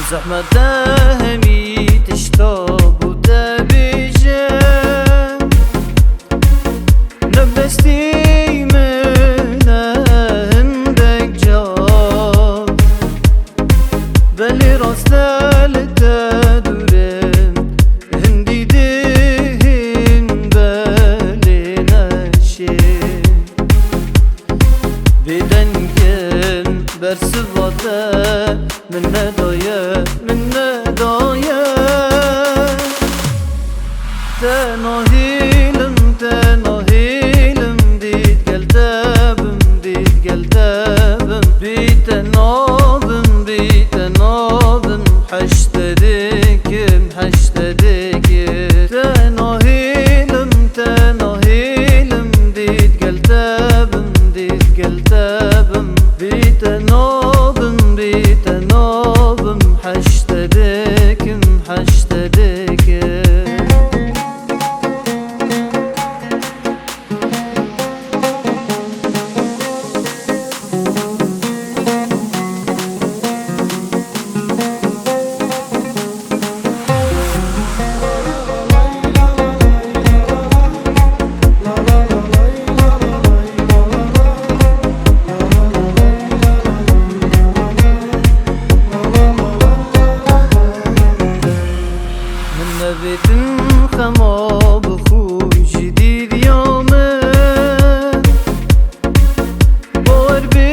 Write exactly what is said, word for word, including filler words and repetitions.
Zehmet e hemî tişta bo te bêje. Ne bi destî min e hindek car. Belê rast e li te dûr im, hindî dihên belê neşê. Bêdeng im bersiva te, min nedaye, min nedaye. Te nahêlim, te nahêlim, dît gel te bim, dît gel te bim. Bî te nabim, bî te nabim, heşte dikim, heşte dikim. Te nahêlim, te nahêlim, dît gel te bim, dît gel te bim. Bî te nabim, bî te nabim, heşte dikim, heşte dikim. Min nevêtin xema bi xwe ji dîriya min. Bawer bê